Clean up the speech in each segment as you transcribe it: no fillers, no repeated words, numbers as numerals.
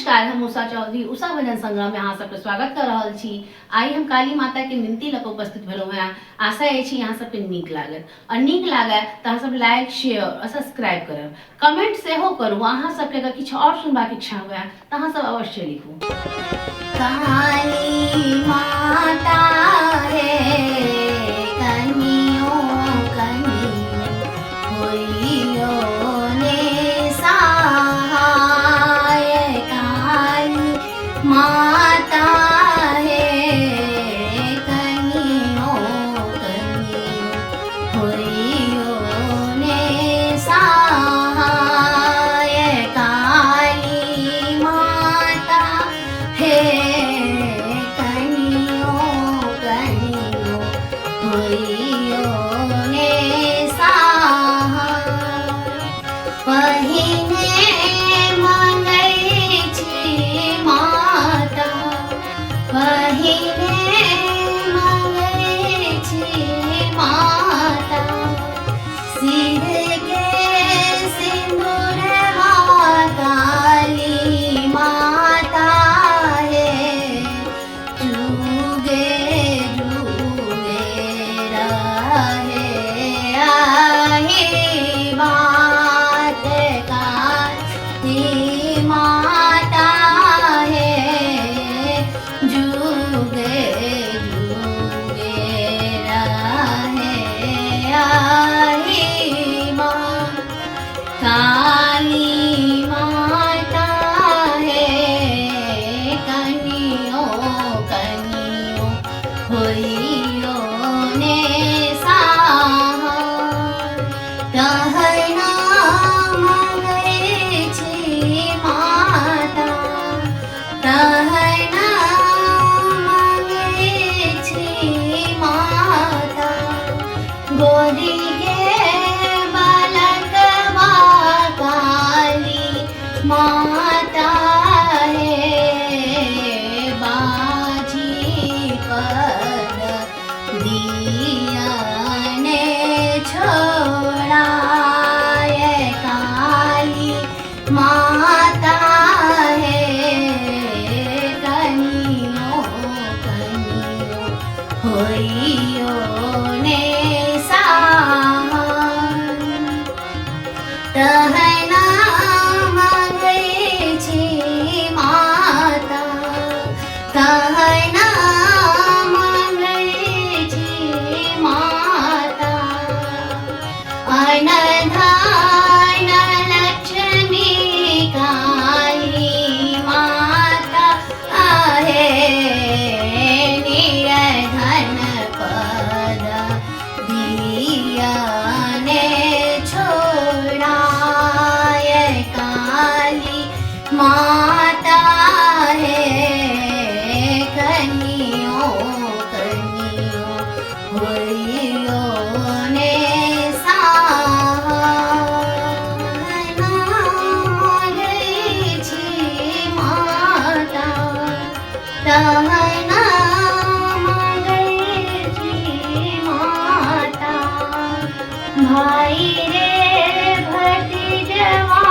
नमस्कार, हम उषा चौधरी उषा भजन संग्रह में अहाँ सबके स्वागत कर रहल छी। आइ हम काली माता के मिनती लऽ कऽ उपस्थित भेलहुँ हेँ। आशा अछि अहाँ सबके नीक लागत और नीक लागय तऽ अहाँ सब लाइक, शेयर और सब्सक्राइब करब, कमेंट सेहो करू। अहाँ सबके अगर किछु और सुनबाक इच्छा हुए तऽ अहाँ सब अवश्य लिखू। काली माता हे कनियो कनियो होइयो ने सहाय, काली माता हे कनियो कनियो होइयो ने सहाय, काली माता हे कनियो कनियो होइयो ने सहाय। पहिने मांगै छी माता, पहिने मांगै छी माता, सिर के सिंदूरवा काली माता हे, जुगे जुगे रहे आही बात, काली माता हे जुगे जुगे रहे आही बात, काली माता हे कनियो कनियो होइयो ने सहाय। तहना मांगै छी माता, तहना मांगै छी माता, गोदी के बालकवा काली माता हे, बाजी पद दिया ने छोड़ाय, काली माता हे कनियो कनियो होइयो ने सहाय। तहना मांगै छी माता, तहना मांगै छी माता, अनधान लक्ष्मी काली माता हे, निरधन पद दिया ने छोड़ाय, काली माता हे कनियो कनियो होइयो ने सहाय। मांगै छी माता, तहना मांगै छी माता, भाई रे भतीजवा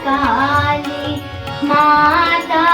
काली माता